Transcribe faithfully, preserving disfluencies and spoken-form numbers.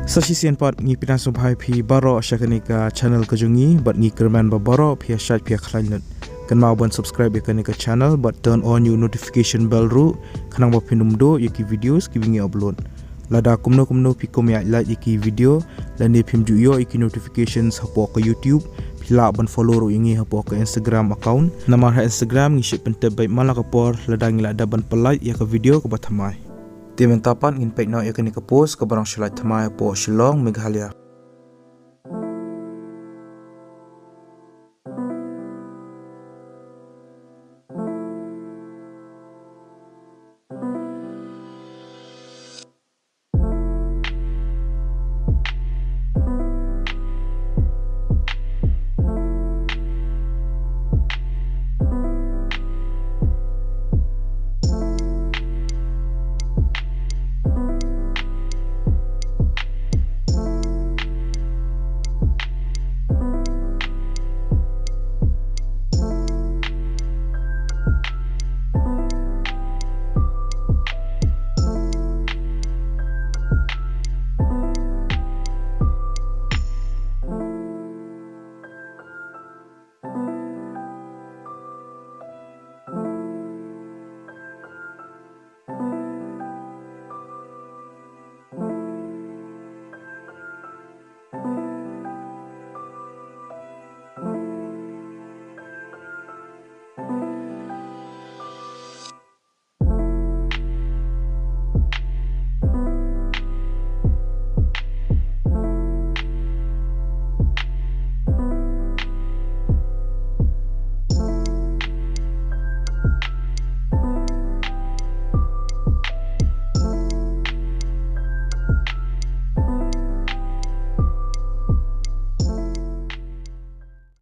Sa shisien pat ngi pyndonkam sngewbha ïa phi baroh sha kane ka channel ka jong ngi, bad ngi kyrmen ba baroh phi ïa shait phi ïa khlaiñ lut. Kynmaw ban subscribe ïa kane ka channel bad turn on ïa u notification bell ruh, khnang ba phin ym duh ïa ki videos kiba ngi upload. Lada kumno kumno phi kum ïa like ïa ki video, lane phim ju ïoh ïa ki notifications hapoh ka YouTube, phi lah ban follow ruh ïa ngi hapoh ka Instagram account. Namar ha Instagram ngi shait pyntip beit man la ka por lada ngi la dep ban pynlait ïa ka video kaba thymmai. Te mynta pat ngin peit noh ïa kane ka post kaba dang shu lait thymmai hapoh Shillong, Meghalaya.